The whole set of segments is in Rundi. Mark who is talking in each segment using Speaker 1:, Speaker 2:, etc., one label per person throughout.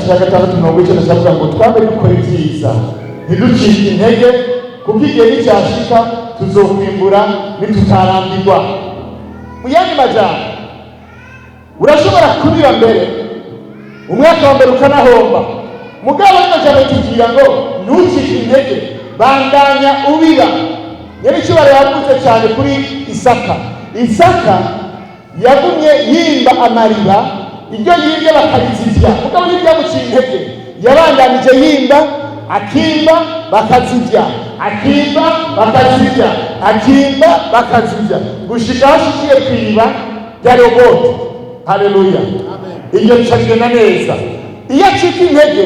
Speaker 1: Igice cya 6 umurongo w'9 kiravuga ngo twame dukora ibyiza, ntiducike intege, kuko igihe nicyashika tuzokwimbura nitutarambirwa. Mu yandi majambo, urashobora kubiba mbere umwaka wa mbere ukanahomba. Mugabo rino jambo tubwira ngo ntucike intege, bandanya ubiba. Nyiricyubahiro yavuze cyane kuri Isaka. Isaka yagumye yimba amariba, ibyo yimbye bakabizibya, mugabo ntibyamuciye intege. Yabandanije yimba, akimba bakazibya, akimba bakazibya, akimba bakazibya, gushika aho ashikiye ku iriba rya Rehobote. Haleluya! Iryo rica rigenda neza. Iyo acika intege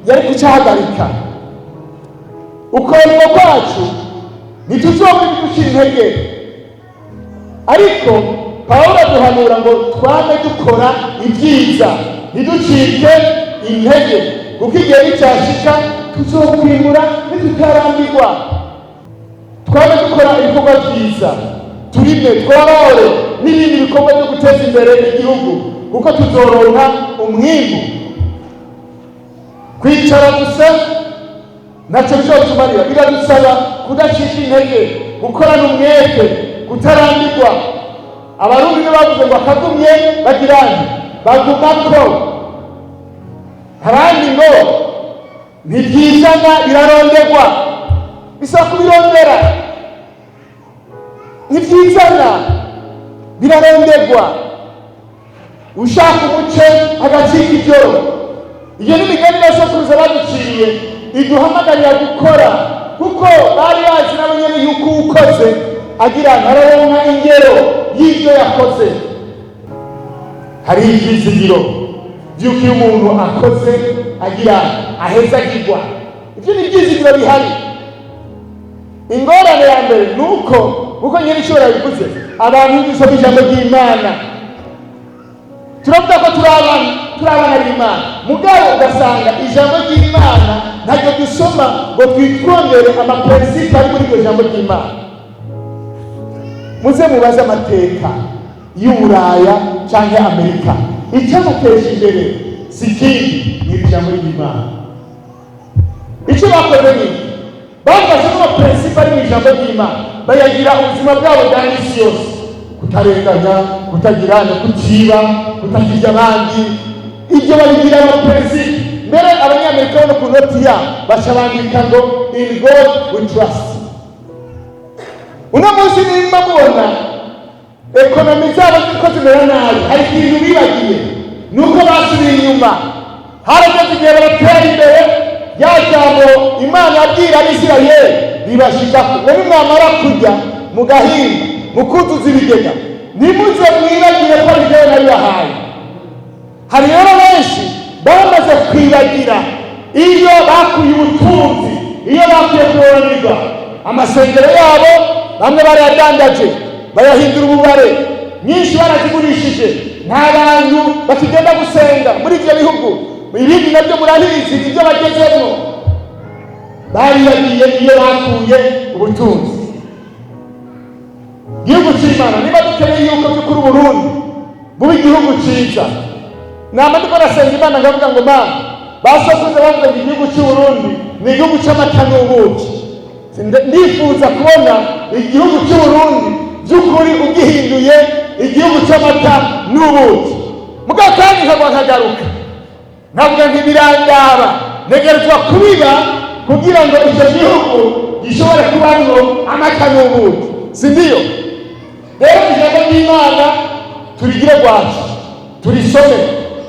Speaker 1: yari kucahagarika. Ukorerwa kwacu ntituzobura ibiducira intege, ariko Pawulo aduhanura ngo twame dukora ibyiza, ntiducike intege, kuko igihe nicyashika tuzokwimura nitutarambirwa. Twame dukora ibikorwa byiza, turime, tworore n'ibindi bikorwa byo guteza imbere igihugu, kuko tuzoronka umwimbu. Kwicara gusa ntacyo bizotumarira. Biradusaba kudacika intege, gukorana umwete, kutarambirwa. Abarundi nibo bavuze ngo akagumye bagirane bagumako, abandi ngo ntibyizana, birarondegwa. Bisaba kubirondera. Ntibyizana, birarondegwa. Ushaka umuce agacika ijoro. Iyo ni imigani basokuruza baduciriye iduhamagarira gukora, kuko bari bazi nabo nyene yuko uwukoze agira araronka ingero y'ibyo yakoze. Hariho ibyizigiro by'uko iyo umuntu akoze agira aheza agirwa. Ibyo ni ibyizigiro bihari. Ingorane ya mbere ni uko, kuko nyine ishobora bivuze, abantu dusoma ijambo ry'Imana turavuga ko turi abana, turi abana b'Imana, mugabo ugasanga ijambo ry'Imana ntabwo dusoma ngo twitondere ama principes ari muri iryo jambo ry'Imana. Muze mubaze amateka y'Uburaya cyangwa Amerika, icyabateje imbere si ikindi, ni iri jambo ry'Imana. Icyo bakoze ni iki? Bafashe ama principes ari mu ijambo ry'Imana, bayagira ubuzima bwabo bwa misi yose: kutarenganya, kutagirana, kutiba, kutakirya abandi. Ibyo babigira ama principes. Mbere Abanyamerika bo no ku noti yabo baca bandika ngo "In God we trust". Uno munsi nimba mubona économie zabo ziriko zimera nabi, hari ikintu bibagiye, ni uko basubiye inyuma. Harageze igihe baratera imbere, rya jambo Imana yabwira Abisirayeli ribashikako ngo nimwamara kurya, mugahimba, mukuzuza ibigega, ntimuze mwibagire ko ari jyewe nabibahaye. Hari rero benshi bamaze kwibagira iyo bakuye ubutunzi, iyo bakuye kuroranirwa. Amasengero yabo bamwe barayadandaje, bayahindura ububare, nyinshi barazigurishije, nta bantu bakigenda gusenga muri ibyo bihugu. Ibindi nabyo murabizi ibyo bagezemo. Baribagiye iyo bakuye ubutunzi. Igihugu cy'Imana, niba dukeneye yuko by'ukuri Uburundi buba igihugu cyiza, nama ndiko nasenga Imana ngavuga ngo: "Mana, basokuze bavuga ngo igihugu cy'Uburundi ni igihugu cy'amata n'ubuki. Ndifuza kubona igihugu cy'Uburundi by'ukuri ugihinduye igihugu cy'amata n'ubuki." Mugabo kandi nkagwa nkagaruka nkavuga nti birandaba, ntegerezwa kubiba kugira ngo icyo gihugu gishobore kubamwo amata n'ubuki. Si ndiyo rero? Ijambo ry'Imana turigire rwacu, turisome,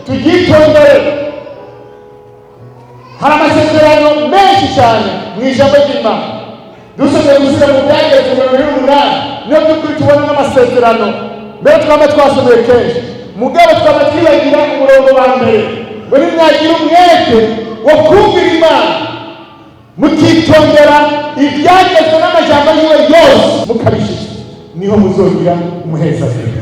Speaker 1: turyitondere. Hari amasezerano menshi cyane mu ijambo ry'Imana. Dusomye gushyira mu Byageze 28, niyo by'ukuri tubona n'amasezerano mbere twaba twasomeye kenshi, mugabo twaba twibagira umurongo wa mbere ngo: "Nimwagira umwete wo kumvira Imana, mukitondera ibyagezwe n'amajambo yiwe yose, mukabishyize, niho muzogira umuhezagiro."